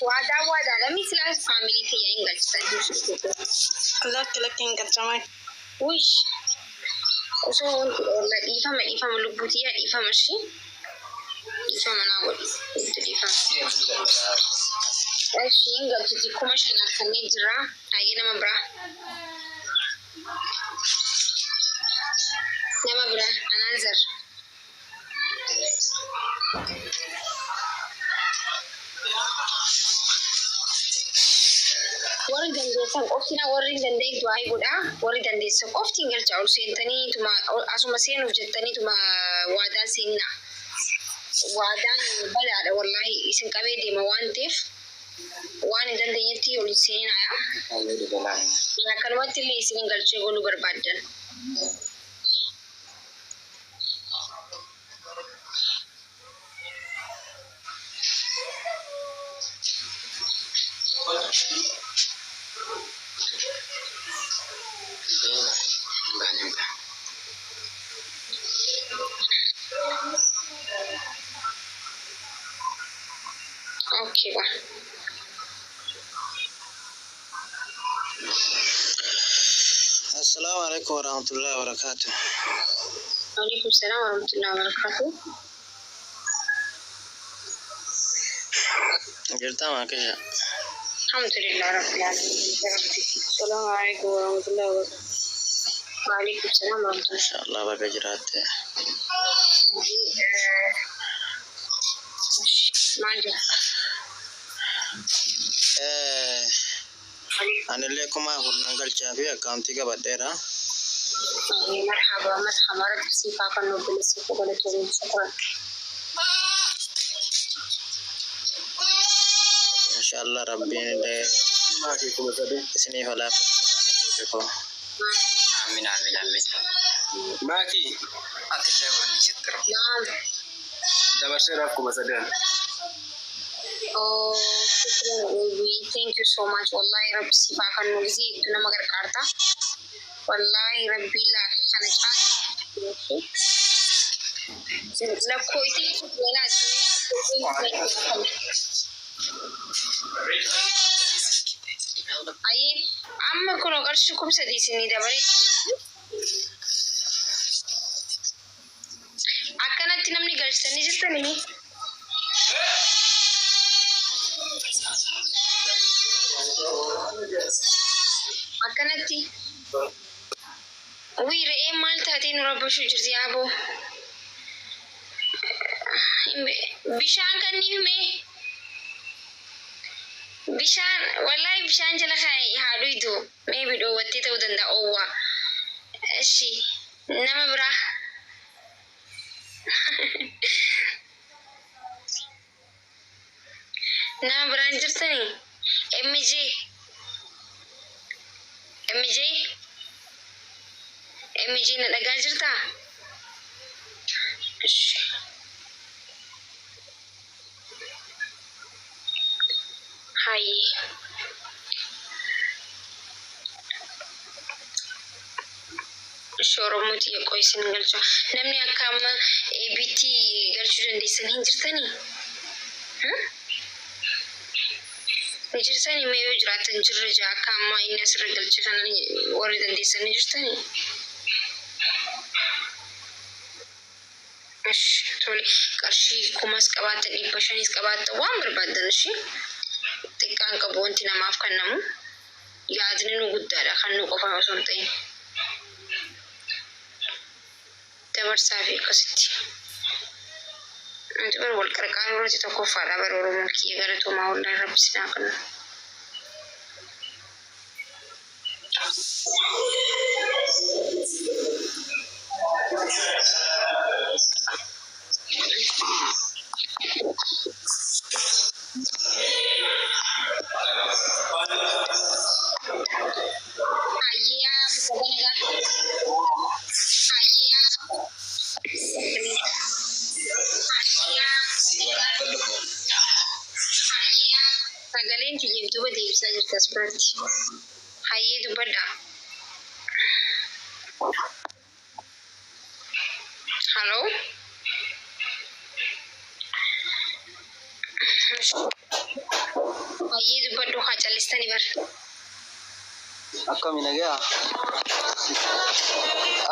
Waadaa waadaadha mi silaa family kiyya hin galchitan. Lakki lakki hin galchamaa. Wish osoo wanti oolla dhiifama dhiifama lubbuu tiyya dhiifama ishii dhiifama naa godhi itti dhiifama. Eshi hin galchiti 5000 akkannee jira hayyee nama biraa nama biraa another. Warri dandeessan qofti na warri hin danda'in du'aa'ii godhaa warri dandeessan qofti hin galchaa ol seentanii tuma asuma seenuuf jettanii tuma waadaan seeninaa waadaan badaadha wallaahi isin qabee deema waan ta'eef waan hin dandeenyetti ol hin seeninaa yaa akkanumatti illee isin hin galchee goluu barbaaddan. Okay ba. Assalaamu alaikum warahmatullahi wabarakatuh. Waalaikum salaam warahmatullahi wabarakatuh. Jirtaa maakisha? Alhamdulillah rabbil alamin. Rabbi. Salaamu alaikum warahmatullahi wabarakatuh. Waalaikum salaam warahmatullahi. Inshallah baga jiraatte. Maal jira? Anillee 4000 nan galchaa fi akkaawuntii qabadheera. Marhaba marhaba rabbi siif haa kennu obboleessa koo galatoomi shukran. Inshallah rabbiin illee isiniif haa laaffisu quraana keessa koo. Aamin aamin aamin. Maakii Atillee waan jettu. Naam. Dabarseeraaf 3000. Oh, shukran baby. Thank you so much. Wallahi rabbi siif haa kennu gisee hedduu nama gargaarta. Wallahi rabbi laa kana caala. Lakkooytii manaa Ayi amma kunoo qarshii 3000 isinii dabalee Akkanatti namni galchitanii jirtanii? Akkanatti. Wii re'een maal taatee nu rabbashuu jirti yaaboo. Bishaan kanniif mee? Bishaan wallahi bishaan jala kaayi haa dhuydu maybe dhoowwattee ta'uu danda'a oowwaa. Eshi nama biraa. Nama biraan jirtanii? MJ MJ MJ na dhagaa jirtaa? Eshi. Hayyee. Ishi Oromoo tiyya qoy isin galcha. Namni akka amma ABT galchuu dandeessan hin jirtanii? Ni jirtanii mee yoo jiraattan jirra jaa akka amma inni asirra galche kana warri dandeessan ni jirtanii? Ishi tole qarshii kumas qabaattan 500s qabaattan waan barbaaddan ishi xiqqaan qabu wanti namaaf kennamu yaadni nu guddaadha kan nu qofa osoo hin ta'in dabarsaa fi akkasitti nuti bar wal qarqaaruu irratti tokkoffaadha bar Oromoon kiyya galatoomaa wallahi rabbi isin haa kennu. Hayyee baga nagaa Sagaleen tiyya if duuba deebisaa jirti as biratti. Hayyee dubbadhaa. Hello. Hayyee dubbadhu haa callistani bar. Akkami nagaa?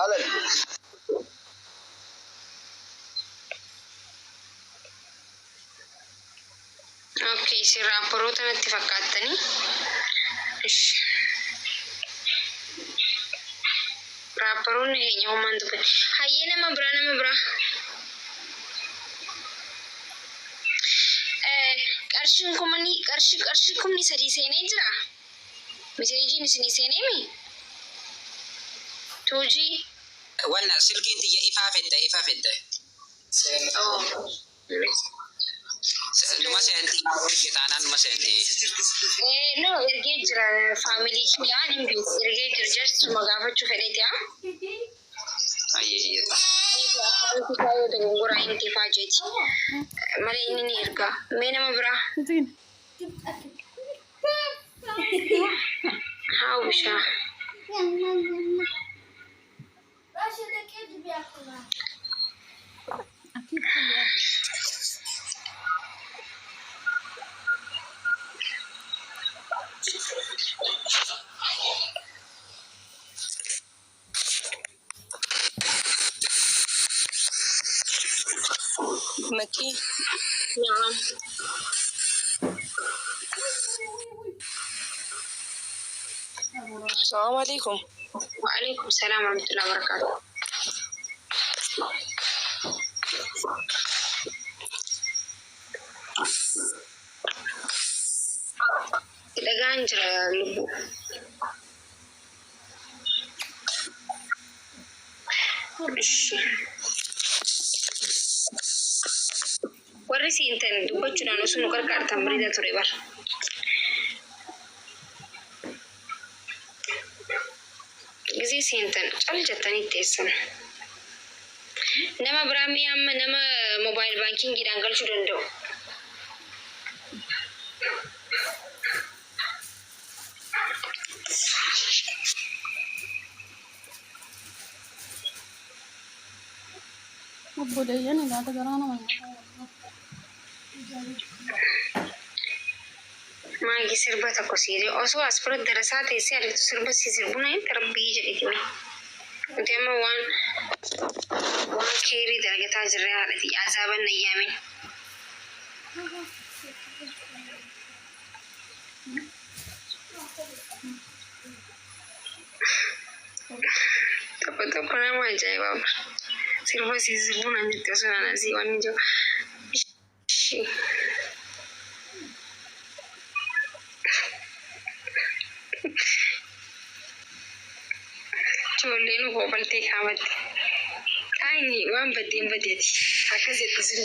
Alal. Okay, isin raapparoota natti fakkaattanii. Ish. Raapparoonni keenya homaan dubban. Hayyee nama biraa nama biraa. Eh, qarshiin kumni qarshii qarshii 3000 seenee jira. Miseejiin isinii seenee mi? Tuujii. Wanna silkiin tiyya ifaa fedda ifaa fedda. Oh. Numa seenti erge taanaan numa seenti. Eh, no, ergee jira faamilii kiyyaan hin beeku. Ergee jira jechuuma gaafachuu fedheeti haa. Ayyee ayyee. Akkaawuntii isaa yoo dogongoraa hin teefaa jeeti. Malee inni ni erga. Mee nama biraa. Haa bishaa. Maki, Naam. salaamu alaikum. Waalaikum salaam warahmatullahi wabarakatuh. Dhagaan jira lubbuu. Ishi. Warri seentan dubbachuudhaan osoo nu gargaartan bareeda ture bara. Gizee seentan cal jettanii teessan. Nama biraa mi'a amma nama moobaayil baankiingiidhaan galchuu danda'u. Obboleeyyan ilaata garaa nama nyaata. Maagi sirba tokko siiree osoo as bira darasaa teessee argitu sirba si sirbuna hin tarbii jedhiti. Nuti amma waan waan keerii dalagataa jirre haadhati azaaban nayyaamin. Tokko tokko nama ajaa'ibaa. Sirba si sirbuna jetti osoo naan asii waan hin jiru. Ishii. Ijoolleen koobaltee kaawwatte. Qaayini waan baddeen badeeti. Akkas jetti sun.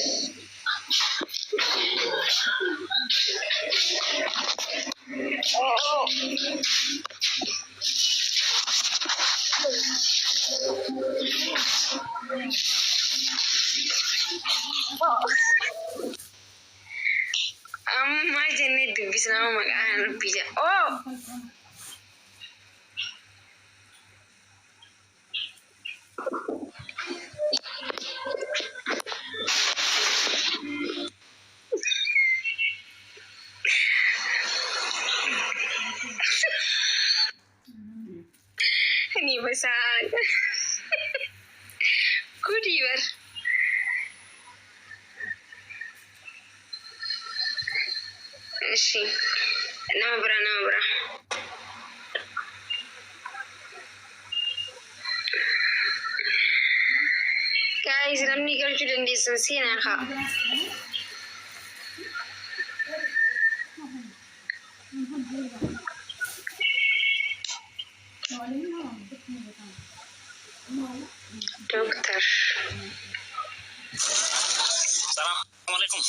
Amma jennee dubbisna amma maqaan rabbii jedha. Oo! Ni basaa. Gudii bar. Ishi. Nama biraa nama biraa. Guys, namni galchuu dandeessan seenaa haa. Doctor. Salaam alaikum.